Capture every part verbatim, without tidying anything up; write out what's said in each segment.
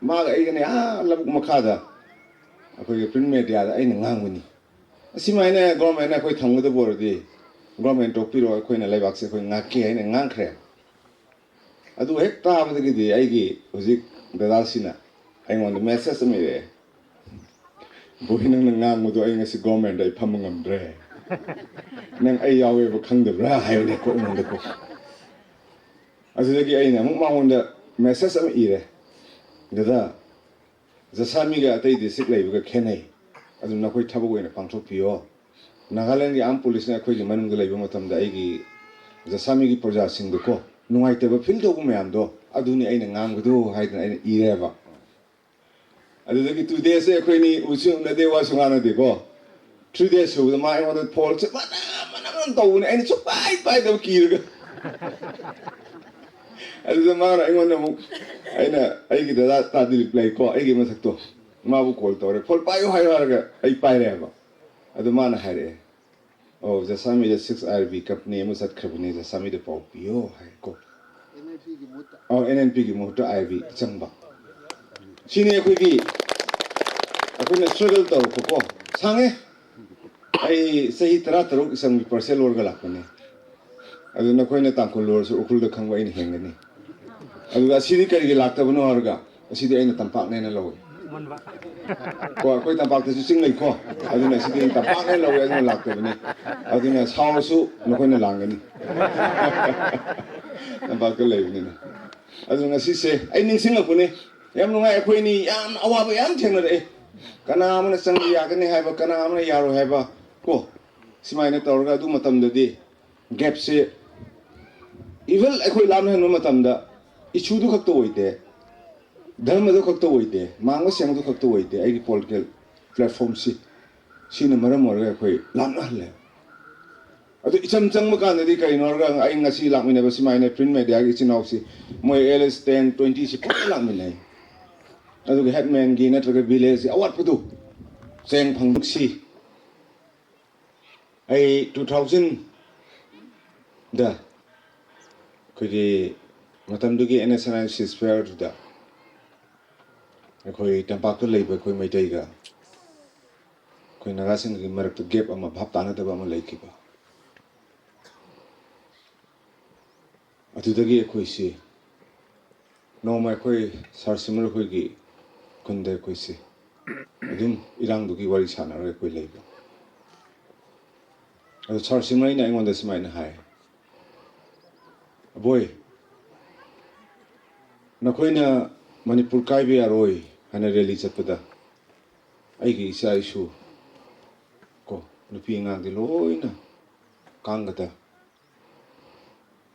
ꯃꯥꯒ ꯑꯩꯒꯅꯦ ꯑꯥ ꯂꯧꯕꯨꯛ ꯃꯈꯥꯗ ꯑꯩꯈꯣꯏꯒꯤ ꯄ꯭ꯔꯤꯟꯠ ꯃꯦꯗꯤꯌꯥꯗ ꯑꯩꯅ ꯉꯥꯡꯕꯅꯤ꯫ ꯑꯁꯤꯃꯥꯏꯅ ꯒꯣꯔꯃꯦꯟꯅ ꯑꯩꯈꯣꯏ ꯊꯝꯒꯗꯕ ꯑꯣꯏꯔꯗꯤ ꯒꯣꯔꯃꯦꯟ ꯇꯣꯛꯄꯤꯔꯣ, ꯑꯩꯈꯣꯏꯅ ꯂꯩꯕꯥꯛꯁꯦ ꯑꯩꯈꯣꯏ ꯉꯥꯛꯀꯦ ꯍꯥꯏꯅ ꯉꯥꯡꯈ꯭ꯔꯦ꯫ ꯑꯗꯨ ꯍꯦꯛ ꯇꯥꯕꯗꯒꯤꯗꯤ ꯑꯩꯒꯤ ꯍꯧꯖꯤꯛ ꯗꯗꯥꯁꯤꯅ ꯑꯩꯉꯣꯟꯗ ꯃꯦꯁꯦꯖ ꯑꯃ ꯏꯔꯛꯑꯦ꯫ "ꯕꯣꯏ, ꯅꯪꯅ ꯉꯥꯡꯕꯗꯣ ꯑꯩ ꯉꯁꯤ ꯒꯣꯔꯃꯦꯟꯗ ꯑꯩ ꯐꯝꯕ ꯉꯝꯗ꯭ꯔꯦ꯫ ꯅꯪ ꯑꯩ ꯌꯥꯎꯋꯦꯕ ꯈꯪꯗꯕ꯭ꯔꯥ?" ꯍꯥꯏꯕꯅꯦꯀꯣ ꯑꯩꯉꯣꯟꯗꯀꯣ꯫ ꯑꯗꯨꯗꯒꯤ ꯑꯩꯅ ꯑꯃꯨꯛ ꯃꯉꯣꯟꯗ ꯃꯦꯁꯦꯖ ꯑꯃ ꯏꯔꯦ, "ꯗꯗꯥ, ꯖꯁꯥꯃꯤꯒ ꯑꯇꯩ ꯗꯤꯁꯇ꯭ꯔꯤꯛ ꯂꯩꯕꯒ ꯈꯦꯠꯅꯩ꯫ ꯑꯗꯨ ꯅꯈꯣꯏ ꯊꯕꯛ ꯑꯣꯏꯅ ꯄꯥꯡꯊꯣꯛꯄꯤꯌꯣ꯫ ꯅꯥꯒꯥꯂꯦꯟꯒꯤ ꯑꯥꯔꯝ ꯄꯨꯂꯤꯁꯅ ꯑꯩꯈꯣꯏꯒꯤ ꯃꯅꯨꯡꯗ ꯂꯩꯕ ꯃꯇꯝꯗ ꯑꯩꯒꯤ ꯖꯁꯥꯃꯤꯒꯤ ꯄ꯭ꯔꯖꯥꯁꯤꯡꯗꯀꯣ ꯅꯨꯡꯉꯥꯏꯇꯕ ꯐꯤꯜ ꯇꯧꯕ ꯃꯌꯥꯝꯗꯣ ꯑꯗꯨꯅꯤ ꯑꯩꯅ ꯉꯥꯡꯕꯗꯣ" ꯍꯥꯏꯗꯅ ꯑꯩꯅ ꯏꯔꯦꯕ꯫ ꯑꯗꯨꯗꯒꯤ ꯇꯨ ꯗꯦꯁꯁꯦ ꯑꯩꯈꯣꯏꯅꯤ ꯎꯁꯨ ꯎꯅꯗꯦ, ꯋꯥꯁꯨ ꯉꯥꯡꯅꯗꯦꯀꯣ꯫ ꯊ꯭ꯔꯤ ꯗꯦꯁ ꯁꯨꯕꯗ ꯃꯥ ꯑꯩꯉꯣꯟꯗ ꯐꯣꯟꯁꯦ ꯃꯅꯝ ꯃꯅꯝ ꯃꯅꯝ ꯇꯧꯕꯅꯦ, ꯑꯩꯅ ꯁꯨꯛꯄꯥꯏ ꯄꯥꯏꯗꯕ ꯀꯤꯔꯒ꯫ ꯑꯗꯨꯗ ꯃꯥꯅ ꯑꯩꯉꯣꯟꯗ ꯑꯃꯨꯛ, ꯑꯩꯅ ꯑꯩꯒꯤ ꯗꯗꯥ ꯇꯥ ꯗꯤꯂꯤꯞ ꯂꯩꯀꯣ, ꯑꯩꯒꯤ ꯃꯊꯛꯇꯣ, ꯃꯥꯕꯨ ꯀꯣꯜ ꯇꯧꯔꯦ, "ꯐꯣꯟ ꯄꯥꯏꯌꯨ" ꯍꯥꯏꯌꯨ ꯍꯥꯏꯔꯒ ꯑꯩ ꯄꯥꯏꯔꯦꯕ꯫ ꯑꯗꯨ ꯃꯥꯅ ꯍꯥꯏꯔꯛꯑꯦ, "ꯑꯣ, ꯖꯁꯥꯃꯤꯗ ꯁꯤꯛꯁ ꯑꯥꯏ ꯑꯥꯔ ꯕꯤ ꯀꯝꯄꯅꯤ ꯑꯃ ꯆꯠꯈ꯭ꯔꯕꯅꯤ, ꯖꯁꯥꯃꯤꯗ ꯄꯥꯎ ꯄꯤꯌꯣ" ꯍꯥꯏꯀꯣ꯫ ꯑꯦꯟ ꯑꯦꯟ ꯄꯤꯒꯤ ꯃꯍꯨꯠꯇ ꯑꯥꯏ ꯑꯥꯔ ꯕꯤ ꯆꯪꯕ꯫ ꯁꯤꯅꯤ ꯑꯩꯈꯣꯏꯒꯤ, ꯑꯩꯈꯣꯏꯅ ꯁ꯭ꯇ꯭ꯔꯒꯜ ꯇꯧꯔꯛꯄꯀꯣ꯫ ꯁꯥꯡꯉꯦ꯫ ꯑꯩ ꯆꯍꯤ ꯇꯔꯥ ꯇꯔꯨꯛ ꯏꯁꯝꯒꯤ ꯄꯥꯔꯁꯦꯜ ꯑꯣꯏꯔꯒ ꯂꯥꯛꯄꯅꯦ꯫ ꯑꯗꯨ ꯅꯈꯣꯏꯅ ꯇꯥꯡꯈꯨꯜ ꯑꯣꯏꯔꯁꯨ ꯎꯈ꯭ꯔꯨꯜꯗ ꯈꯪꯕ ꯑꯩꯅ ꯍꯦꯟꯒꯅꯤ꯫ ꯑꯗꯨꯒ ꯑꯁꯤꯗꯤ ꯀꯔꯤꯒꯤ ꯂꯥꯛꯇꯕꯅꯣ ꯍꯥꯏꯔꯒ, ꯑꯁꯤꯗꯤ ꯑꯩꯅ ꯇꯝꯄꯥꯛꯅꯦꯅ ꯂꯧꯏ꯫ ꯀꯣ, ꯑꯩꯈꯣꯏ ꯇꯝꯄꯥꯛꯇꯁꯨ ꯆꯤꯡ ꯂꯩꯀꯣ, ꯑꯗꯨꯅ ꯑꯁꯤꯗꯤ ꯑꯩꯅ ꯇꯝꯄꯥꯛꯅꯦꯅ ꯂꯧꯏ, ꯑꯗꯨꯅ ꯂꯥꯛꯇꯕꯅꯤ꯫ ꯑꯗꯨꯅ ꯁꯥꯎꯔꯁꯨ ꯅꯈꯣꯏꯅ ꯂꯥꯡꯒꯅꯤ꯫ ꯇꯝꯄꯥꯛꯇ ꯂꯩꯕꯅꯤꯅ꯫ ꯑꯗꯨ ꯉꯁꯤꯁꯦ ꯑꯩ ꯅꯤꯡꯁꯤꯡꯂꯛꯄꯅꯤ꯫ ꯌꯥꯝ ꯅꯨꯡꯉꯥꯏ, ꯑꯩꯈꯣꯏꯅꯤ ꯌꯥꯝ ꯑꯋꯥꯕ ꯌꯥꯝ ꯊꯦꯡꯅꯔꯛꯑꯦ꯫ ꯀꯅꯥ ꯑꯃꯅ ꯆꯪꯕ ꯌꯥꯒꯅꯤ ꯍꯥꯏꯕ, ꯀꯅꯥ ꯑꯃꯅ ꯌꯥꯔꯣꯏ ꯍꯥꯏꯕ, ꯀꯣ, ꯁꯨꯃꯥꯏꯅ ꯇꯧꯔꯒ ꯑꯗꯨ ꯃꯇꯝꯗꯗꯤ ꯒꯦꯞꯁꯦ, ꯏꯚꯟ ꯑꯩꯈꯣꯏ ꯂꯥꯞꯅꯍꯟꯕ ꯃꯇꯝꯗ ꯏꯁꯨꯗꯨ ꯈꯛꯇ ꯑꯣꯏꯗꯦ, ꯙꯔꯃꯗꯨ ꯈꯛꯇ ꯑꯣꯏꯗꯦ, ꯃꯥꯡꯕ ꯁꯦꯡꯕꯗꯨ ꯈꯛꯇ ꯑꯣꯏꯗꯦ꯫ ꯑꯩꯒꯤ ꯄꯣꯂꯤꯇꯤꯀꯦꯜ ꯄ꯭ꯂꯦꯠꯐꯣꯝꯁꯤ, ꯁꯤꯅ ꯃꯔꯝ ꯑꯣꯏꯔꯒ ꯑꯩꯈꯣꯏ ꯂꯥꯞꯅꯍꯜꯂꯦ꯫ ꯑꯗꯨ ꯏꯆꯝ ꯆꯪꯕ ꯀꯥꯟꯗꯗꯤ ꯀꯩꯅꯣ ꯍꯥꯏꯔꯒ, ꯑꯩ ꯉꯁꯤ ꯂꯥꯛꯃꯤꯟꯅꯕ ꯁꯨꯃꯥꯏꯅ ꯄ꯭ꯔꯤꯟꯠ ꯃꯦꯗꯤꯌꯥꯒꯤ ꯏꯆꯤꯟ ꯏꯅꯥꯎꯁꯤ, ꯃꯣꯏ ꯑꯦꯜ ꯑꯦꯁ ꯇꯦꯟ, ꯇ꯭ꯋꯦꯟꯇꯤꯁꯤ ꯄꯨꯟꯅ ꯂꯥꯛꯃꯤꯟꯅꯩ꯫ ꯑꯗꯨꯒ ꯍꯦꯗꯃꯦꯟꯒꯤ ꯅꯠꯇ꯭ꯔꯒ ꯚꯤꯂꯦꯖꯀꯤ ꯑꯋꯥꯠꯄꯗꯨ ꯆꯦꯡ ꯐꯪꯗꯣꯛꯁꯤ꯫ ꯑꯩ ꯇꯨ ꯊꯥꯎꯖꯟꯗ ꯑꯩꯈꯣꯏꯒꯤ ꯃꯇꯝꯗꯨꯒꯤ ꯑꯦꯟ ꯑꯦꯁ ꯑꯦꯟ ꯑꯥꯏ ꯁꯤꯁ ꯐꯦꯌꯔꯗꯨꯗ ꯑꯩꯈꯣꯏ ꯇꯝꯄꯥꯛꯇ ꯂꯩꯕ ꯑꯩꯈꯣꯏ ꯃꯩꯇꯩꯒ ꯑꯩꯈꯣꯏ ꯅꯥꯒꯥꯁꯤꯡꯒꯤ ꯃꯔꯛꯇ ꯒꯦꯞ ꯑꯃ, ꯚꯥꯞ ꯇꯥꯅꯗꯕ ꯑꯃ ꯂꯩꯈꯤꯕ꯫ ꯑꯗꯨꯗꯒꯤ ꯑꯩꯈꯣꯏꯁꯤ ꯅꯣꯡꯃ ꯑꯩꯈꯣꯏ ꯁꯥꯔ ꯁꯤꯃꯔ ꯍꯣꯏꯒꯤ ꯈꯨꯟꯗ ꯑꯩꯈꯣꯏꯁꯤ ꯑꯗꯨꯝ ꯏꯔꯥꯡꯗꯨꯒꯤ ꯋꯥꯔꯤ ꯁꯥꯟꯅꯔꯒ ꯑꯩꯈꯣꯏ ꯂꯩꯕ꯫ ꯑꯗꯨ ꯁꯥꯔ ꯁꯤꯃꯔꯅ ꯑꯩꯉꯣꯟꯗ ꯁꯨꯃꯥꯏꯅ ꯍꯥꯏ, "ꯑꯕꯣꯏ, ꯅꯈꯣꯏꯅ ꯃꯅꯤꯄꯨꯔ ꯀꯥꯏꯕ ꯌꯥꯔꯣꯏ ꯍꯥꯏꯅ ꯔꯦꯂꯤ ꯆꯠꯄꯗ ꯑꯩꯒꯤ ꯏꯆꯥ ꯏꯁꯨ ꯀꯣ, ꯅꯨꯄꯤ ꯑꯉꯥꯡꯗꯤ ꯂꯣꯏꯅ ꯀꯥꯡꯒꯗ,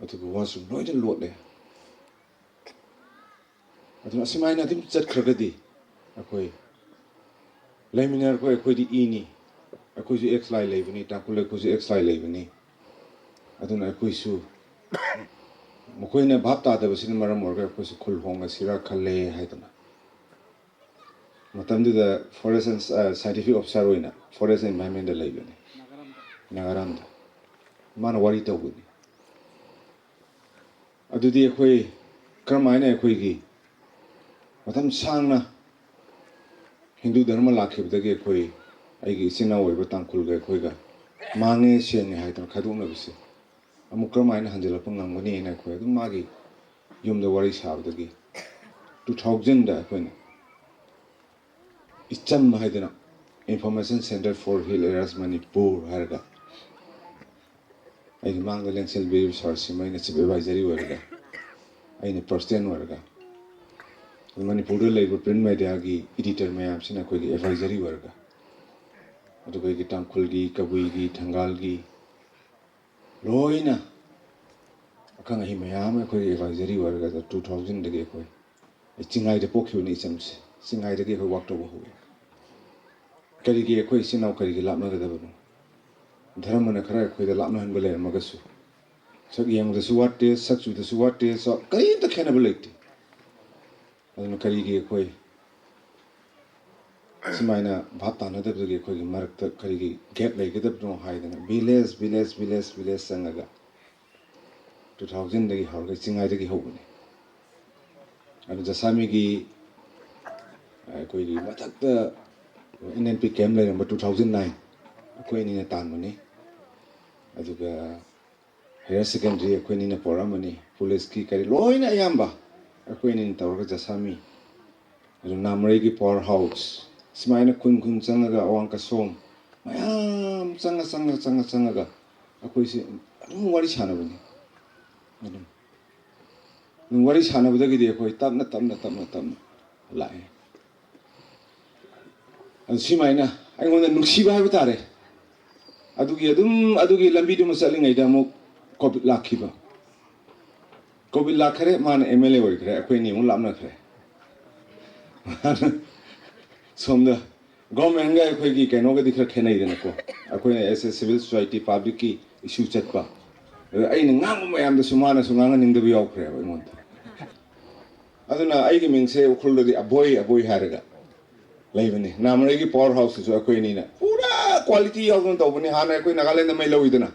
ꯑꯗꯨꯒ ꯋꯥꯁꯔꯨꯝ ꯂꯣꯏꯅ ꯂꯣꯠꯂꯦ꯫ ꯑꯗꯨꯅ ꯑꯁꯨꯃꯥꯏꯅ ꯑꯗꯨꯝ ꯆꯠꯈ꯭ꯔꯒꯗꯤ ꯑꯩꯈꯣꯏ ꯂꯩꯃꯤꯟꯅꯔꯛꯄ ꯑꯩꯈꯣꯏꯗꯤ ꯏꯅꯤ, ꯑꯩꯈꯣꯏꯁꯨ ꯑꯦꯛꯁ ꯂꯥꯏ ꯂꯩꯕꯅꯤ, ꯇꯥꯡꯈꯨꯜ ꯑꯩꯈꯣꯏꯁꯨ ꯑꯦꯛꯁ ꯂꯥꯏ ꯂꯩꯕꯅꯤ꯫ ꯑꯗꯨꯅ ꯑꯩꯈꯣꯏꯁꯨ ꯃꯈꯣꯏꯅ ꯚꯥꯞ ꯇꯥꯗꯕꯁꯤꯅ ꯃꯔꯝ ꯑꯣꯏꯔꯒ ꯑꯩꯈꯣꯏꯁꯨ ꯈꯨꯜ ꯍꯣꯡꯉꯁꯤꯔꯥ ꯈꯜꯂꯦ" ꯍꯥꯏꯗꯅ꯫ ꯃꯇꯝꯗꯨꯗ ꯐꯣꯔꯦꯁ ꯑꯦꯟ ꯁꯥꯏꯟꯇꯤꯐꯤꯛ ꯑꯣꯐꯤꯁꯥꯔ ꯑꯣꯏꯅ ꯐꯣꯔꯦꯁ ꯑꯦꯟꯚꯥꯏꯔꯟꯃꯦꯟꯗ ꯂꯩꯕꯅꯤ, ꯅꯥꯒꯥꯔꯥꯝꯗ꯫ ꯃꯥꯅ ꯋꯥꯔꯤ ꯇꯧꯕꯅꯤ꯫ ꯑꯗꯨꯗꯤ ꯑꯩꯈꯣꯏ ꯀꯔꯝꯍꯥꯏꯅ ꯑꯩꯈꯣꯏꯒꯤ ꯃꯇꯝ ꯁꯥꯡꯅ ꯍꯤꯟꯗꯨ ꯙꯔꯃ ꯂꯥꯛꯈꯤꯕꯗꯒꯤ ꯑꯩꯈꯣꯏ, ꯑꯩꯒꯤ ꯏꯆꯤꯟ ꯏꯅꯥꯎ ꯑꯣꯏꯕ ꯇꯥꯡꯈꯨꯜꯒ ꯑꯩꯈꯣꯏꯒ ꯃꯥꯡꯉꯦ ꯁꯦꯡꯉꯦ ꯍꯥꯏꯗꯅ ꯈꯥꯏꯗꯣꯛꯅꯕꯁꯦ ꯑꯃꯨꯛ ꯀꯔꯝꯍꯥꯏꯅ ꯍꯟꯖꯤꯜꯂꯛꯄ ꯉꯝꯒꯅꯤ ꯍꯥꯏꯅ ꯑꯩꯈꯣꯏ ꯑꯗꯨꯝ ꯃꯥꯒꯤ ꯌꯨꯝꯗ ꯋꯥꯔꯤ ꯁꯥꯕꯗꯒꯤ two thousandꯗ ꯑꯩꯈꯣꯏꯅ ꯏꯆꯝ ꯍꯥꯏꯗꯅ Information Center for Hill Areas Manipur ꯍꯥꯏꯔꯒ ꯑꯩꯒꯤ ꯃꯥꯡꯗ ꯂꯦꯡꯁꯤꯟꯕꯤꯔꯤꯕ ꯁꯥꯔ ꯁꯤꯃꯔꯅ ꯆꯤꯐ ꯑꯦꯗꯚꯥꯏꯖꯔꯤ ꯑꯣꯏꯔꯒ, ꯑꯩꯅ ꯄ꯭ꯔꯁꯤꯗꯦꯟ ꯑꯣꯏꯔꯒ, ꯃꯅꯤꯄꯨꯔꯗ ꯂꯩꯕ ꯄ꯭ꯔꯤꯟ ꯃꯦꯗꯤꯌꯥꯒꯤ ꯏꯗꯤꯇꯔ ꯃꯌꯥꯝꯁꯤꯅ ꯑꯩꯈꯣꯏꯒꯤ ꯑꯦꯗꯚꯥꯏꯖꯔꯤ ꯑꯣꯏꯔꯒ, ꯑꯗꯨꯒ ꯑꯩꯒꯤ ꯇꯥꯡꯈꯨꯜꯒꯤ, ꯀꯕꯨꯏꯒꯤ, ꯊꯪꯒꯥꯜꯒꯤ ꯂꯣꯏꯅ ꯑꯈꯪ ꯑꯍꯩ ꯃꯌꯥꯝ ꯑꯃ ꯑꯩꯈꯣꯏꯒꯤ ꯑꯦꯗꯚꯥꯏꯖꯔꯤ ꯑꯣꯏꯔꯒ two thousandꯗꯒꯤ ꯑꯩꯈꯣꯏ ꯑꯩ ꯆꯤꯡꯉꯥꯏꯗ ꯄꯣꯛꯈꯤꯕꯅꯤ ꯏꯆꯝꯁꯦ꯫ ꯆꯤꯡꯉꯥꯏꯗꯒꯤ ꯑꯩꯈꯣꯏ ꯋꯥꯛ ꯇꯧꯕ ꯍꯧꯏ꯫ ꯀꯔꯤꯒꯤ ꯑꯩꯈꯣꯏ ꯏꯆꯤꯟ ꯏꯅꯥꯎ ꯀꯔꯤꯒꯤ ꯂꯥꯞꯅꯒꯗꯕꯅꯣ? ꯙꯔꯃꯅ ꯈꯔ ꯑꯩꯈꯣꯏꯗ ꯂꯥꯞꯅꯍꯟꯕ ꯂꯩꯔꯝꯃꯒꯁꯨ, ꯁꯛ ꯌꯦꯡꯕꯗꯁꯨ ꯋꯥꯠꯇꯦ, ꯁꯛ ꯆꯨꯗꯁꯨ ꯋꯥꯠꯇꯦ, ꯆꯥꯎ-, ꯀꯔꯤꯝꯇ ꯈꯦꯠꯅꯕ ꯂꯩꯇꯦ꯫ ꯑꯗꯨꯅ ꯀꯔꯤꯒꯤ ꯑꯩꯈꯣꯏ ꯁꯨꯃꯥꯏꯅ ꯚꯥꯞ ꯇꯥꯅꯗꯕꯗꯒꯤ ꯑꯩꯈꯣꯏꯒꯤ ꯃꯔꯛꯇ ꯀꯔꯤꯒꯤ ꯒꯦꯞ ꯂꯩꯒꯗꯕꯅꯣ ꯍꯥꯏꯗꯅ village, village, village, village ꯆꯪꯉꯒ two thousandꯗꯒꯤ ꯍꯧꯔꯒ ꯆꯤꯡꯉꯥꯏꯗꯒꯤ ꯍꯧꯕꯅꯤ꯫ ꯑꯗꯨ ꯖꯁꯥꯃꯤꯒꯤ ꯑꯩꯈꯣꯏꯒꯤ ꯃꯊꯛꯇ ꯑꯦꯟ ꯑꯦꯟ ꯄꯤ ꯀꯦꯝ ꯂꯩꯔꯝꯕ two thousand nine, ꯑꯩꯈꯣꯏ ꯑꯅꯤꯅ ꯇꯥꯟꯕꯅꯤ꯫ ꯑꯗꯨꯒ ꯍꯥꯌꯔ ꯁꯦꯀꯦꯟꯗꯔꯤ ꯑꯩꯈꯣꯏ ꯑꯅꯤꯅ ꯄꯣꯔꯛꯑꯝꯕꯅꯤ꯫ ꯄꯨꯂꯤꯁꯀꯤ ꯀꯔꯤ ꯂꯣꯏꯅ ꯑꯌꯥꯝꯕ ꯑꯩꯈꯣꯏ ꯑꯅꯤꯅ ꯇꯧꯔꯒ ꯖꯁꯥꯃꯤ꯫ ꯑꯗꯨ ꯅꯥꯃꯔꯩꯒꯤ ꯄꯥꯋꯔ ꯍꯥꯎꯁ ꯁꯨꯃꯥꯏꯅ ꯈꯨꯟ ꯈꯨꯟ ꯆꯪꯉꯒ, ꯑꯋꯥꯡ ꯀꯁꯣꯝ ꯃꯌꯥꯝ ꯆꯪꯉ ꯆꯪꯉ ꯆꯪꯉ ꯆꯪꯉꯒ ꯑꯩꯈꯣꯏꯁꯦ ꯑꯗꯨꯝ ꯋꯥꯔꯤ ꯁꯥꯟꯅꯕꯅꯤ꯫ ꯑꯗꯨꯝ ꯑꯗꯨꯝ ꯋꯥꯔꯤ ꯁꯥꯟꯅꯕꯗꯒꯤꯗꯤ ꯑꯩꯈꯣꯏ ꯇꯞꯅ ꯇꯞꯅ ꯇꯞꯅ ꯇꯞꯅ ꯂꯥꯛꯑꯦ꯫ ꯑꯗꯨ ꯁꯤꯃꯥꯏꯅ ꯑꯩꯉꯣꯟꯗ ꯅꯨꯡꯁꯤꯕ ꯍꯥꯏꯕ ꯇꯥꯔꯦ꯫ ꯑꯗꯨꯒꯤ ꯑꯗꯨꯝ ꯑꯗꯨꯒꯤ ꯂꯝꯕꯤꯗꯨꯃ ꯆꯠꯂꯤꯉꯩꯗ ꯑꯃꯨꯛ ꯀꯣꯚꯤꯗ ꯂꯥꯛꯈꯤꯕ꯫ ꯀꯣꯚꯤꯗ ꯂꯥꯛꯈ꯭ꯔꯦ, ꯃꯥꯅ ꯑꯦꯝ ꯑꯦꯜ ꯑꯦ ꯑꯣꯏꯈ꯭ꯔꯦ, ꯑꯩꯈꯣꯏ ꯑꯅꯤ ꯑꯃꯨꯛ ꯂꯥꯞꯅꯈ꯭ꯔꯦ꯫ ꯁꯣꯝꯗ ꯒꯣꯔꯃꯦꯟꯒ ꯑꯩꯈꯣꯏꯒꯤ ꯀꯩꯅꯣꯒꯗꯤ ꯈꯔ ꯈꯦꯠꯅꯩꯗꯅꯀꯣ꯫ ꯑꯩꯈꯣꯏꯅ ꯑꯦꯁ ꯑꯦ ꯁꯤꯚꯤꯜ ꯁꯣꯁꯥꯏꯇꯤ ꯄꯥꯕ꯭ꯂꯤꯛꯀꯤ ꯏꯁꯨ ꯆꯠꯄ, ꯑꯗ ꯑꯩꯅ ꯉꯥꯡꯕ ꯃꯌꯥꯝꯗꯁꯨ ꯃꯥꯅꯁꯨ ꯉꯥꯡꯍꯟꯅꯤꯡꯗꯕ ꯌꯥꯎꯈ꯭ꯔꯦꯕ ꯑꯩꯉꯣꯟꯗ꯫ ꯑꯗꯨꯅ ꯑꯩꯒꯤ ꯃꯤꯡꯁꯦ ꯎꯈ꯭ꯔꯨꯜꯗꯗꯤ ꯑꯕꯣꯏ ꯑꯕꯣꯏ ꯍꯥꯏꯔꯒ ꯂꯩꯕꯅꯤ꯫ ꯅꯥꯃꯔꯩꯒꯤ ꯄꯥꯋꯔ ꯍꯥꯎꯁꯇꯨꯁꯨ ꯑꯩꯈꯣꯏ ꯑꯅꯤꯅ ꯄꯨꯔꯥ ꯀ꯭ꯋꯥꯂꯤꯇꯤ ꯌꯥꯎꯗꯅ ꯇꯧꯕꯅꯤ꯫ ꯍꯥꯟꯅ ꯑꯩꯈꯣꯏ ꯅꯥꯒꯥꯂꯦꯟꯗ ꯃꯩ ꯂꯧꯏꯗꯅ,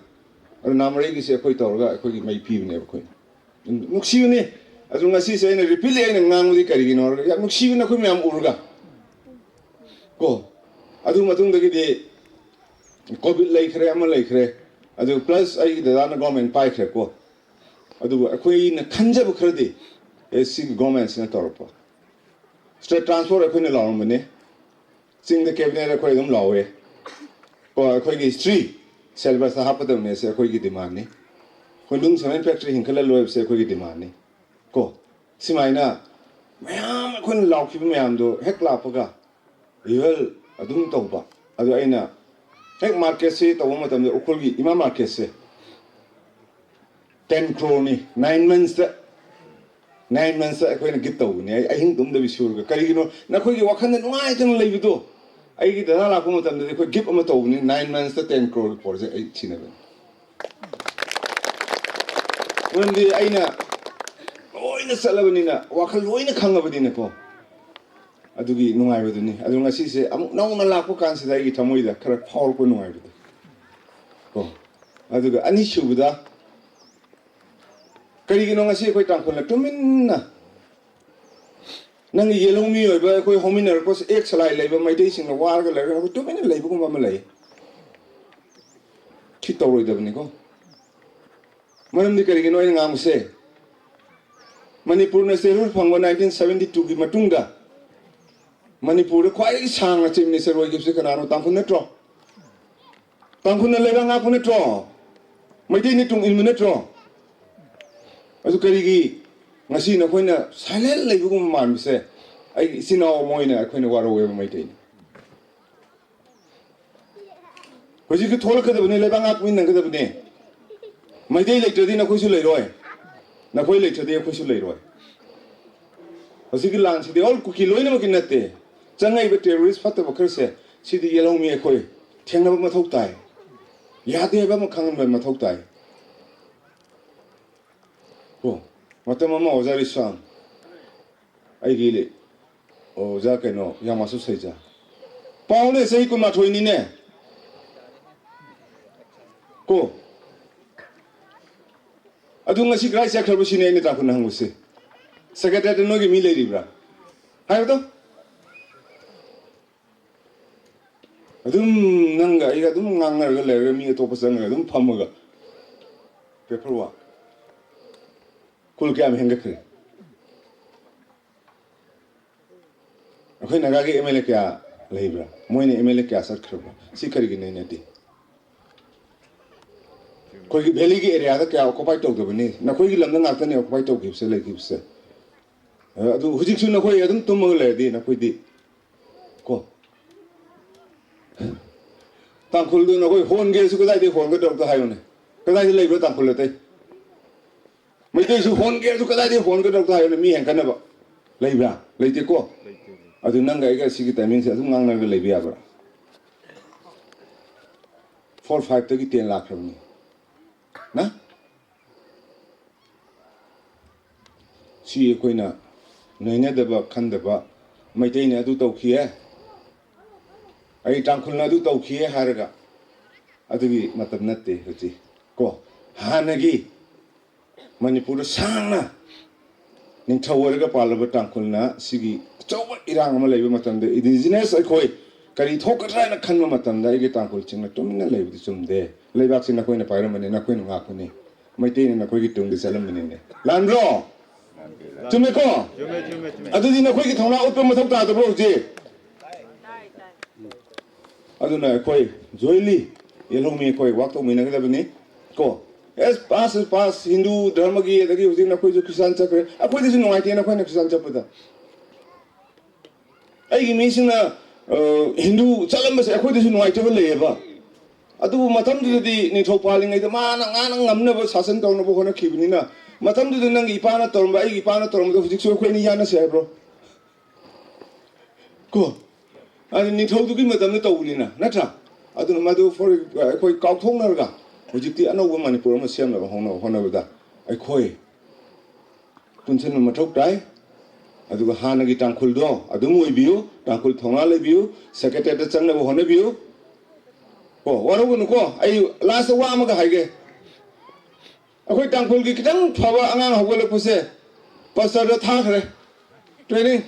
ꯑꯗꯨ ꯅꯥꯃꯔꯩꯒꯤꯁꯦ ꯑꯩꯈꯣꯏ ꯇꯧꯔꯒ ꯑꯩꯈꯣꯏꯒꯤ ꯃꯩ ꯄꯤꯕꯅꯦꯕ ꯑꯩꯈꯣꯏꯅ꯫ ꯅꯨꯡꯁꯤꯕꯅꯤ꯫ ꯑꯗꯨ ꯉꯁꯤꯁꯦ ꯑꯩꯅ ꯔꯤꯄꯤꯠꯂꯤ ꯑꯩꯅ ꯉꯥꯡꯕꯗꯤ ꯀꯔꯤꯒꯤꯅꯣ ꯍꯥꯏꯔꯒ, ꯌꯥꯝ ꯅꯨꯡꯁꯤꯕꯅꯤ ꯑꯩꯈꯣꯏ ꯃꯌꯥꯝ ꯎꯔꯒ ꯀꯣ꯫ ꯑꯗꯨ ꯃꯇꯨꯡꯗꯒꯤꯗꯤ ꯀꯣꯚꯤꯗ ꯂꯩꯈ꯭ꯔꯦ, ꯑꯃ ꯂꯩꯈ꯭ꯔꯦ, ꯑꯗꯨ ꯄ꯭ꯂꯁ ꯑꯩꯒꯤ ꯗꯗꯥꯅ ꯒꯣꯔꯃꯦꯟ ꯄꯥꯏꯈ꯭ꯔꯦꯀꯣ꯫ ꯑꯗꯨꯕꯨ ꯑꯩꯈꯣꯏꯅ ꯈꯟꯖꯕ ꯈꯔꯗꯤ ꯑꯦ ꯁꯤꯒꯤ ꯒꯣꯔꯃꯦꯟꯁꯤꯅ ꯇꯧꯔꯛꯄ꯫ ꯁ꯭ꯇꯦꯠ ꯇ꯭ꯔꯥꯟꯁꯄꯣꯔꯠ ꯑꯩꯈꯣꯏꯅ ꯂꯥꯎꯔꯝꯕꯅꯦ, ꯆꯤꯡꯗ ꯀꯦꯕꯤꯅꯦꯠ ꯑꯩꯈꯣꯏ ꯑꯗꯨꯝ ꯂꯥꯎꯋꯦ꯫ ꯀꯣ, ꯑꯩꯈꯣꯏꯒꯤ ꯍꯤꯁꯇ꯭ꯔꯤ ꯁꯦꯂꯦꯕꯁꯇ ꯍꯥꯞꯀꯗꯕꯅꯦ, ꯁꯤ ꯑꯩꯈꯣꯏꯒꯤ ꯗꯤꯃꯥꯟꯅꯤ꯫ ꯑꯩꯈꯣꯏ ꯅꯨꯡ ꯁꯤꯃꯦꯟ ꯐꯦꯛꯇ꯭ꯔꯤ ꯍꯤꯡꯈꯠꯍꯜꯂꯣꯏ ꯍꯥꯏꯕꯁꯦ ꯑꯩꯈꯣꯏꯒꯤ ꯗꯤꯃꯥꯟꯅꯤ꯫ ꯀꯣ, ꯁꯨꯃꯥꯏꯅ ꯃꯌꯥꯝ ꯑꯩꯈꯣꯏꯅ ꯂꯥꯎꯈꯤꯕ ꯃꯌꯥꯝꯗꯣ ꯍꯦꯛ ꯂꯥꯛꯄꯒ ꯔꯤꯚꯦꯜ ꯑꯗꯨꯝ ꯇꯧꯕ꯫ ꯑꯗꯣ ꯑꯩꯅ ꯍꯦꯛ ꯃꯥꯔꯀꯦꯠꯁꯤ ꯇꯧꯕ ꯃꯇꯝꯗ ꯎꯈ꯭ꯔꯨꯜꯒꯤ ꯏꯃꯥ ꯃꯥꯔꯀꯦꯠꯁꯦ ten crore ꯅꯤ, nine months ꯇ, nine months ꯇ ꯑꯩꯈꯣꯏꯅ ꯒꯤꯐ ꯇꯧꯕꯅꯤ꯫ ꯑꯩ ꯑꯍꯤꯡ ꯇꯨꯝꯗꯕꯤ ꯁꯨꯔꯒ, ꯀꯔꯤꯒꯤꯅꯣ, ꯅꯈꯣꯏꯒꯤ ꯋꯥꯈꯜꯗ ꯅꯨꯡꯉꯥꯏꯇꯅ ꯂꯩꯕꯗꯣ꯫ ꯑꯩꯒꯤ ꯗꯗꯥ ꯂꯥꯛꯄ ꯃꯇꯝꯗꯗꯤ ꯑꯩꯈꯣꯏ ꯒꯤꯐ ꯑꯃ ꯇꯧꯕꯅꯤ, nine months ꯇ ten crore ꯒꯤ ꯄ꯭ꯔꯣꯖꯦꯛ ꯑꯩ ꯁꯤꯟꯅꯕꯅꯤ꯫ ꯃꯔꯝꯗꯤ ꯑꯩꯅ ꯂꯣꯏꯅ ꯆꯠꯂꯕꯅꯤꯅ, ꯋꯥꯈꯜ ꯂꯣꯏꯅ ꯈꯪꯉꯕꯅꯤꯅꯀꯣ, ꯑꯗꯨꯒꯤ ꯅꯨꯡꯉꯥꯏꯕꯗꯨꯅꯤ꯫ ꯑꯗꯨ ꯉꯁꯤꯁꯦ ꯑꯃꯨꯛ ꯅꯧꯅ ꯂꯥꯛꯄ ꯀꯥꯟꯁꯤꯗ ꯑꯩꯒꯤ ꯊꯃꯣꯏꯗ ꯈꯔ ꯐꯥꯎꯔꯛꯄ ꯅꯨꯡꯉꯥꯏꯕꯗꯣ ꯀꯣ꯫ ꯑꯗꯨꯒ ꯑꯅꯤꯁꯨꯕꯗ, ꯀꯔꯤꯒꯤꯅꯣ ꯉꯁꯤ ꯑꯩꯈꯣꯏ ꯇꯥꯡꯈꯨꯜꯅ ꯇꯨꯃꯤꯟꯅ ꯅꯪꯒꯤ ꯌꯦꯜꯍꯧꯃꯤ ꯑꯣꯏꯕ ꯑꯩꯈꯣꯏ ꯍꯧꯃꯤꯟꯅꯔꯛꯄ ꯑꯦꯛ ꯁꯂꯥꯏ ꯂꯩꯕ ꯃꯩꯇꯩꯁꯤꯡꯅ ꯋꯥꯔꯒ ꯂꯩꯔꯒ ꯑꯩꯈꯣꯏ ꯇꯨꯃꯤꯟꯅ ꯂꯩꯕꯒꯨꯝꯕ ꯑꯃ ꯂꯩ꯫ ꯁꯤ ꯇꯧꯔꯣꯏꯗꯕꯅꯤꯀꯣ꯫ ꯃꯔꯝꯗꯤ ꯀꯔꯤꯒꯤꯅꯣ ꯑꯩꯅ ꯉꯥꯡꯕꯁꯦ? ꯃꯅꯤꯄꯨꯔꯅ statehood ꯐꯪꯕ nineteen seventy two ꯒꯤ ꯃꯇꯨꯡꯗ ꯃꯅꯤꯄꯨꯔꯗ ꯈ꯭ꯋꯥꯏꯗꯒꯤ ꯁꯥꯡꯅ chief minister ꯑꯣꯏꯈꯤꯕꯁꯦ ꯀꯅꯥꯅꯣ? ꯇꯥꯡꯈꯨꯜ ꯅꯠꯇ꯭ꯔꯣ? ꯇꯥꯡꯈꯨꯜꯅ ꯂꯩꯕꯥꯛ ꯉꯥꯛꯄ ꯅꯠꯇ꯭ꯔꯣ? ꯃꯩꯇꯩꯅ ꯇꯨꯡ ꯏꯟꯕ ꯅꯠꯇ꯭ꯔꯣ? ꯑꯗꯨ ꯀꯔꯤꯒꯤ ꯉꯁꯤ ꯅꯈꯣꯏꯅ silent ꯂꯩꯕꯒꯨꯝꯕ ꯃꯥꯟꯕꯁꯦ? ꯑꯩꯒꯤ ꯏꯆꯤꯟ ꯏꯅꯥꯎ ꯑꯃ ꯑꯣꯏꯅ ꯑꯩꯈꯣꯏꯅ ꯋꯥꯔꯧꯋꯦꯕ ꯃꯩꯇꯩꯅ꯫ ꯍꯧꯖꯤꯛꯇꯤ ꯊꯣꯛꯂꯛꯀꯗꯕꯅꯤ, ꯂꯩꯕꯥꯛ ꯉꯥꯛꯄ ꯃꯤ ꯅꯪꯒꯗꯕꯅꯤ꯫ ꯃꯩꯇꯩ ꯂꯩꯇ꯭ꯔꯗꯤ ꯅꯈꯣꯏꯁꯨ ꯂꯩꯔꯣꯏ, ꯅꯈꯣꯏ ꯂꯩꯇ꯭ꯔꯗꯤ ꯑꯩꯈꯣꯏꯁꯨ ꯂꯩꯔꯣꯏ꯫ ꯍꯧꯖꯤꯛꯀꯤ ꯂꯥꯟꯁꯤꯗꯤ all ꯀꯨꯀꯤ ꯂꯣꯏꯅꯃꯛꯀꯤ ꯅꯠꯇꯦ꯫ ꯆꯪꯉꯛꯏꯕ terrorist ꯐꯠꯇꯕ ꯈꯔꯁꯦ, ꯁꯤꯗꯤ ꯌꯦꯜꯍꯧꯃꯤ ꯑꯩꯈꯣꯏ ꯊꯦꯡꯅꯕ ꯃꯊꯧ ꯇꯥꯏ꯫ ꯌꯥꯗꯦ ꯍꯥꯏꯕ ꯑꯃ ꯈꯪꯍꯟꯕ ꯃꯊꯧ ꯇꯥꯏ꯫ ꯀꯣ, ꯃꯇꯝ ꯑꯃ ꯑꯣꯖꯥ ꯔꯤꯁꯥꯝ, ꯑꯩꯒꯤ ꯑꯣꯖꯥ ꯀꯩꯅꯣ, ꯌꯥꯝ ꯃꯥꯁꯨ ꯁꯩꯖꯥ꯫ ꯄꯥꯎꯅꯦ, ꯆꯍꯤ ꯀꯨꯟꯃꯥꯊꯣꯏꯅꯤꯅꯦ꯫ ꯀꯣ꯫ ꯑꯗꯨ ꯉꯁꯤ ꯀꯗꯥꯏ ꯆꯠꯈ꯭ꯔꯕ ꯁꯤꯅꯤ ꯑꯩꯅ ꯇꯥꯡꯈꯨꯜꯅ ꯍꯪꯕꯁꯦ꯫ Secretariat ꯅꯣꯏꯒꯤ ꯃꯤ ꯂꯩꯔꯤꯕ꯭ꯔꯥ? ꯍꯥꯏꯕꯗꯣ? ꯑꯗꯨꯝ ꯅꯪꯒ ꯑꯩꯒ ꯑꯗꯨꯝ ꯉꯥꯡꯅꯔꯒ ꯂꯩꯔꯒ ꯃꯤ ꯑꯇꯣꯞꯄ ꯆꯪꯉꯒ ꯑꯗꯨꯝ ꯐꯝꯃꯒ paper work꯫ ꯀꯨꯜ ꯀꯌꯥꯝ ꯍꯦꯟꯒꯠꯈ꯭ꯔꯦ? ꯑꯩꯈꯣꯏ ꯅꯥꯒꯥꯒꯤ MLA ꯀꯌꯥ ꯂꯩꯕ꯭ꯔꯥ? ꯃꯣꯏꯅ MLA ꯀꯌꯥ ꯆꯠꯈ꯭ꯔꯕ꯭ꯔꯥ? ꯁꯤ ꯀꯔꯤꯒꯤ ꯅꯩꯅꯗꯦ? ꯑꯩꯈꯣꯏꯒꯤ valley ꯒꯤ area ꯗ ꯀꯌꯥ occupy ꯇꯧꯗꯕꯅꯤ? ꯅꯈꯣꯏꯒꯤ ꯂꯝꯗ ꯉꯥꯛꯇꯅꯤ occupy ꯇꯧꯈꯤꯕꯁꯦ, ꯂꯩꯈꯤꯕꯁꯦ꯫ ꯑꯗꯨ ꯍꯧꯖꯤꯛꯁꯨ ꯅꯈꯣꯏ ꯑꯗꯨꯝ ꯇꯨꯝꯃꯒ ꯂꯩꯔꯗꯤ ꯅꯈꯣꯏꯗꯤ ꯀꯣ꯫ ꯇꯥꯡꯈꯨꯜꯗꯨ ꯅꯈꯣꯏ ꯍꯣꯟꯒꯦꯁꯨ ꯀꯗꯥꯏꯗꯒꯤ ꯍꯣꯟꯒꯗ꯭ꯔꯣ ꯑꯝꯇ ꯍꯥꯏꯌꯨꯅꯦ? ꯀꯗꯥꯏꯗ ꯂꯩꯕ꯭ꯔꯥ ꯇꯥꯡꯈꯨꯜ ꯑꯇꯩ? ꯃꯩꯇꯩꯁꯨ ꯍꯣꯟꯒꯦꯁꯨ ꯀꯗꯥꯏꯗꯒꯤ ꯍꯣꯟꯒꯗ꯭ꯔꯣ ꯑꯝꯇ ꯍꯥꯏꯌꯨꯅꯦ? ꯃꯤ ꯍꯦꯟꯒꯠꯅꯕ ꯂꯩꯕ꯭ꯔꯥ? ꯂꯩꯇꯦꯀꯣ? ꯑꯗꯨ ꯅꯪꯒ ꯑꯩꯒ ꯁꯤꯒꯤ timing ꯁꯦ ꯑꯗꯨꯝ ꯉꯥꯡꯅꯔꯒ ꯂꯩꯕ ꯌꯥꯕ꯭ꯔꯥ? Four five ꯇꯒꯤ ten ꯂꯥꯛꯈ꯭ꯔꯕꯅꯤ꯫ ꯅ? ꯁꯤ ꯑꯩꯈꯣꯏꯅ ꯅꯩꯅꯗꯕ ꯈꯟꯗꯕ, ꯃꯩꯇꯩꯅ ꯑꯗꯨ ꯇꯧꯈꯤꯌꯦ, ꯑꯩ ꯇꯥꯡꯈꯨꯜꯅ ꯑꯗꯨ ꯇꯧꯈꯤꯌꯦ ꯍꯥꯏꯔꯒ, ꯑꯗꯨꯒꯤ ꯃꯇꯝ ꯅꯠꯇꯦ ꯍꯧꯖꯤꯛ꯫ ꯀꯣ, ꯍꯥꯟꯅꯒꯤ ꯃꯅꯤꯄꯨꯔꯗ ꯁꯥꯡꯅ ꯅꯤꯡꯊꯧ ꯑꯣꯏꯔꯒ ꯄꯥꯜꯂꯕ ꯇꯥꯡꯈꯨꯜꯅ ꯁꯤꯒꯤ ꯑꯆꯧꯕ ꯏꯔꯥꯡ ꯑꯃ ꯂꯩꯕ ꯃꯇꯝꯗ, ꯏꯟꯗꯤꯖꯤꯅꯁ ꯑꯩꯈꯣꯏ ꯀꯔꯤ ꯊꯣꯛꯀꯗ꯭ꯔꯥ ꯍꯥꯏꯅ ꯈꯟꯕ ꯃꯇꯝꯗ, ꯑꯩꯒꯤ ꯇꯥꯡꯈꯨꯜꯁꯤꯡꯅ ꯇꯨꯃꯤꯟꯅ ꯂꯩꯕꯗꯤ ꯆꯨꯝꯗꯦ꯫ ꯂꯩꯕꯥꯛꯁꯤ ꯅꯈꯣꯏꯅ ꯄꯥꯏꯔꯝꯕꯅꯤ, ꯅꯈꯣꯏꯅ ꯉꯥꯛꯄꯅꯤ, ꯃꯩꯇꯩꯅ ꯅꯈꯣꯏꯒꯤ ꯇꯨꯡꯗ ꯆꯠꯂꯝꯕꯅꯤꯅꯦ꯫ ꯂꯥꯟꯕ꯭ꯔꯣ? ꯆꯨꯝꯃꯦꯀꯣ? ꯑꯗꯨꯗꯤ ꯅꯈꯣꯏꯒꯤ ꯊꯧꯅꯥ ꯎꯠꯄ ꯃꯊꯧ ꯇꯥꯗꯕ꯭ꯔꯣ ꯍꯧꯖꯤꯛ? ꯑꯗꯨꯅ ꯑꯩꯈꯣꯏ ꯖꯣꯏꯟꯂꯤ ꯌꯦꯜꯍꯧꯃꯤ ꯑꯩꯈꯣꯏ ꯋꯥꯛ ꯇꯧꯃꯤꯟꯅꯒꯗꯕꯅꯤ ꯀꯣ꯫ ꯑꯦꯁ, ꯄꯥꯁ ꯄꯥꯁ ꯍꯤꯟꯗꯨ ꯙꯔꯃꯒꯤ, ꯑꯗꯒꯤ ꯍꯧꯖꯤꯛ ꯅꯈꯣꯏꯁꯨ ꯈ꯭ꯔꯤꯁꯇꯥꯟ ꯆꯠꯈ꯭ꯔꯦ, ꯑꯩꯈꯣꯏꯗꯁꯨ ꯅꯨꯡꯉꯥꯏꯇꯦ ꯅꯈꯣꯏꯅ ꯈ꯭ꯔꯤꯁꯇꯥꯟ ꯆꯠꯄꯗ꯫ ꯑꯩꯒꯤ ꯃꯤꯁꯤꯡꯅ ꯑ, ꯍꯤꯟꯗꯨ ꯆꯠꯂꯝꯕꯁꯦ ꯑꯩꯈꯣꯏꯗꯁꯨ ꯅꯨꯡꯉꯥꯏꯇꯕ ꯂꯩꯌꯦꯕ꯫ ꯑꯗꯨꯕꯨ ꯃꯇꯝꯗꯨꯗꯗꯤ ꯅꯤꯡꯊꯧ ꯄꯥꯜꯂꯤꯉꯩꯗ ꯃꯥꯅ ꯉꯥꯅ ꯉꯝꯅꯕ ꯁꯥꯁꯟ ꯇꯧꯅꯕ ꯍꯣꯠꯅꯈꯤꯕꯅꯤꯅ, ꯃꯇꯝꯗꯨꯗ ꯅꯪꯒꯤ ꯏꯄꯥꯅ ꯇꯧꯔꯝꯕ, ꯑꯩꯒꯤ ꯏꯄꯥꯅ ꯇꯧꯔꯝꯕꯗꯣ ꯍꯧꯖꯤꯛꯁꯨ ꯑꯩꯈꯣꯏ ꯑꯅꯤ ꯌꯥꯅꯁꯦ ꯍꯥꯏꯕ꯭ꯔꯣ? ꯀꯣ, ꯑꯗꯨ ꯅꯤꯡꯊꯧꯗꯨꯒꯤ ꯃꯇꯝꯗ ꯇꯧꯕꯅꯤꯅ, ꯅꯠꯇ꯭ꯔꯥ? ꯑꯗꯨꯅ ꯃꯗꯨ for ꯑꯩꯈꯣꯏ ꯀꯥꯎꯊꯣꯛꯅꯔꯒ ꯍꯧꯖꯤꯛꯇꯤ ꯑꯅꯧꯕ ꯃꯅꯤꯄꯨꯔ ꯑꯃ ꯁꯦꯝꯅꯕ ꯍꯣꯠꯅ-, ꯍꯣꯠꯅꯕꯗ ꯑꯩꯈꯣꯏ ꯄꯨꯟꯁꯤꯟꯕ ꯃꯊꯧ ꯇꯥꯏ꯫ ꯑꯗꯨꯒ ꯍꯥꯟꯅꯒꯤ ꯇꯥꯡꯈꯨꯜꯗꯣ ꯑꯗꯨꯝ ꯑꯣꯏꯕꯤꯌꯨ, ꯇꯥꯡꯈꯨꯜ ꯊꯧꯅꯥ ꯂꯩꯕꯤꯌꯨ, ꯁꯦꯀ꯭ꯔꯦꯇꯔꯤꯌꯦꯠꯇ ꯆꯪꯅꯕ ꯍꯣꯠꯅꯕꯤꯌꯨ꯫ ꯀꯣ, ꯋꯥꯔꯧꯒꯅꯨꯀꯣ, ꯑꯩ ꯂꯥꯁꯇ ꯋꯥ ꯑꯃꯒ ꯍꯥꯏꯒꯦ꯫ ꯑꯩꯈꯣꯏ ꯇꯥꯡꯈꯨꯜꯒꯤ ꯈꯤꯇꯪ ꯐꯕ ꯑꯉꯥꯡ ꯍꯧꯒꯠꯂꯛꯄꯁꯦ ꯄꯥꯁꯇꯔꯗ ꯊꯥꯈ꯭ꯔꯦ ꯇ꯭ꯔꯦꯅꯤꯡ꯫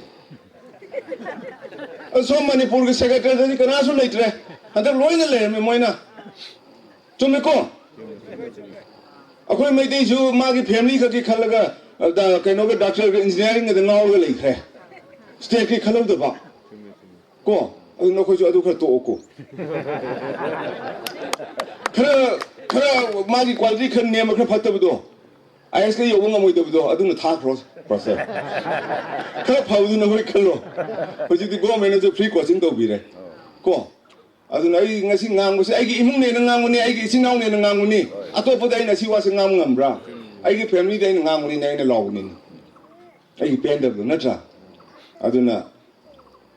ꯑꯗꯣ ꯁꯣꯝ ꯃꯅꯤꯄꯨꯔꯒꯤ ꯁꯦꯀ꯭ꯔꯦꯇꯔꯤꯌꯦꯠꯇꯗꯤ ꯀꯅꯥꯁꯨ ꯂꯩꯇ꯭ꯔꯦ, ꯍꯟꯗꯛ ꯂꯣꯏꯅ ꯂꯩꯔꯝꯃꯦ ꯃꯣꯏꯅ꯫ ꯆꯨꯝꯃꯦꯀꯣ? ꯑꯩꯈꯣꯏ ꯃꯩꯇꯩꯁꯨ ꯃꯥꯒꯤ ꯐꯦꯃꯤꯂꯤ ꯈꯛꯀꯤ ꯈꯜꯂꯒ, ꯑ, ꯗ-, ꯀꯩꯅꯣꯒ ꯗꯥꯛꯇꯔꯒ ꯏꯟꯖꯤꯅꯤꯌꯥꯔꯤꯡꯒꯗ ꯉꯥꯎꯔꯒ ꯂꯩꯈ꯭ꯔꯦ, ꯁ꯭ꯇꯦꯠꯀꯤ ꯈꯜꯍꯧꯗꯕ꯫ ꯀꯣ, ꯑꯗꯨ ꯅꯈꯣꯏꯁꯨ ꯑꯗꯨ ꯈꯔ ꯇꯣꯛꯑꯣꯀꯣ꯫ ꯈꯔ, ꯈꯔ ꯃꯥꯒꯤ ꯀ꯭ꯋꯥꯂꯤꯇꯤ ꯈꯔ ꯅꯦꯝꯕ, ꯈꯔ ꯐꯠꯇꯕꯗꯣ, ꯑꯥꯏ ꯑꯦꯁꯀ ꯌꯧꯕ ꯉꯝꯃꯣꯏꯗꯕꯗꯣ, ꯑꯗꯨꯅ ꯊꯥꯈ꯭ꯔꯣ ꯄꯥꯁꯇꯔ꯫ ꯈꯔ ꯐꯕꯗꯨ ꯅꯈꯣꯏ ꯈꯜꯂꯣ꯫ ꯍꯧꯖꯤꯛꯇꯤ ꯒꯣꯔꯃꯦꯟꯅꯁꯨ ꯐ꯭ꯔꯤ ꯀꯣꯆꯤꯡ ꯇꯧꯕꯤꯔꯦ꯫ ꯀꯣ, ꯑꯗꯨꯅ ꯑꯩ ꯉꯁꯤ ꯉꯥꯡꯕꯁꯦ ꯑꯩꯒꯤ ꯏꯃꯨꯡꯅꯦꯅ ꯉꯥꯡꯕꯅꯤ, ꯑꯩꯒꯤ ꯏꯆꯤꯟ ꯏꯅꯥꯎꯅꯦꯅ ꯉꯥꯡꯕꯅꯤ꯫ ꯑꯇꯣꯞꯄꯗ ꯑꯩꯅ ꯁꯤ ꯋꯥꯁꯦ ꯉꯥꯡꯕ ꯉꯝꯕ꯭ꯔꯥ? ꯑꯩꯒꯤ ꯐꯦꯃꯤꯂꯤꯗ ꯑꯩꯅ ꯉꯥꯡꯕꯅꯤꯅ ꯑꯩꯅ ꯂꯥꯎꯕꯅꯤꯅ꯫ ꯑꯩꯒꯤ ꯄꯦꯟꯗꯕꯗꯣ ꯅꯠꯇ꯭ꯔꯥ? ꯑꯗꯨꯅ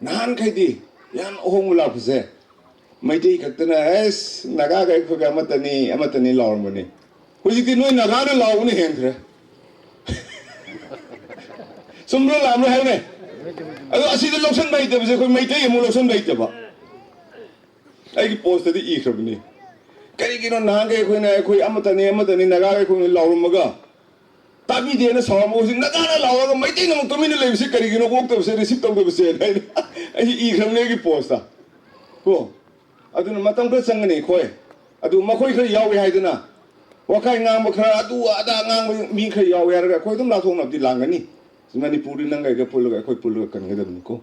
ꯅꯍꯥꯟꯈꯩꯗꯤ ꯌꯥꯝ ꯑꯍꯣꯡꯕ ꯂꯥꯛꯄꯁꯦ ꯃꯩꯇꯩ ꯈꯛꯇꯅ, "ꯑꯦꯁ, ꯅꯥꯒꯥꯒ ꯑꯩꯈꯣꯏꯒ ꯑꯃꯠꯇꯅꯤ, ꯑꯃꯠꯇꯅꯤ" ꯂꯥꯎꯔꯝꯕꯅꯤ꯫ ꯍꯧꯖꯤꯛꯇꯤ ꯅꯣꯏ ꯅꯥꯒꯥꯅ ꯂꯥꯎꯕꯅ ꯍꯦꯟꯈ꯭ꯔꯦ꯫ ꯆꯨꯝꯕ꯭ꯔꯥ ꯂꯥꯟꯕ꯭ꯔꯥ ꯍꯥꯏꯌꯨꯅꯦ? ꯑꯗꯣ ꯑꯁꯤꯗ ꯂꯧꯁꯟꯕ ꯍꯩꯇꯕꯁꯦ ꯑꯩꯈꯣꯏ ꯃꯩꯇꯩ ꯑꯃꯨꯛ ꯂꯧꯁꯟꯕ ꯍꯩꯇꯕ꯫ ꯑꯩꯒꯤ ꯄꯣꯁꯇꯗꯤ ꯏꯈ꯭ꯔꯕꯅꯤ꯫ ꯀꯔꯤꯒꯤꯅꯣ ꯅꯍꯥꯟꯈꯩ ꯑꯩꯈꯣꯏꯅ, "ꯑꯩꯈꯣꯏ ꯑꯃꯠꯇꯅꯤ, ꯑꯃꯠꯇꯅꯤ, ꯅꯥꯒꯥꯒ ꯑꯩꯈꯣꯏꯅ" ꯂꯥꯎꯔꯝꯃꯒ, ꯇꯥꯕꯤꯗꯦꯅ ꯁꯥꯎꯔꯝꯕ ꯍꯧꯖꯤꯛ ꯅꯗꯥꯅ ꯂꯥꯎꯔꯒ ꯃꯩꯇꯩꯅ ꯑꯃꯨꯛ ꯇꯨꯃꯤꯟꯅ ꯂꯩꯕꯁꯤ ꯀꯔꯤꯒꯤꯅꯣ ꯑꯣꯛꯇꯕꯁꯦ, ꯔꯤꯁꯤꯞ ꯇꯧꯗꯕꯁꯦ ꯍꯥꯏꯅ ꯑꯩ ꯏꯈ꯭ꯔꯕꯅꯦ ꯑꯩꯒꯤ ꯄꯣꯁꯇ꯫ ꯀꯣ, ꯑꯗꯨꯅ ꯃꯇꯝ ꯈꯔ ꯆꯪꯒꯅꯤ ꯑꯩꯈꯣꯏ꯫ ꯑꯗꯨ ꯃꯈꯣꯏ ꯈꯔ ꯌꯥꯎꯏ ꯍꯥꯏꯗꯅ ꯋꯥꯈꯥꯏ ꯉꯥꯡꯕ ꯈꯔ, ꯑꯗꯨ ꯑꯗꯥ ꯉꯥꯡꯕ ꯃꯤ ꯈꯔ ꯌꯥꯎꯏ ꯍꯥꯏꯔꯒ ꯑꯩꯈꯣꯏ ꯑꯗꯨꯝ ꯂꯥꯊꯣꯛꯅꯕꯗꯤ ꯂꯥꯡꯒꯅꯤ꯫ ꯃꯅꯤꯄꯨꯔꯗꯤ ꯅꯪꯒ ꯑꯩꯒ ꯄꯨꯜꯂꯒ ꯑꯩꯈꯣꯏ ꯄꯨꯜꯂꯒ ꯀꯟꯒꯗꯕꯅꯤꯀꯣ꯫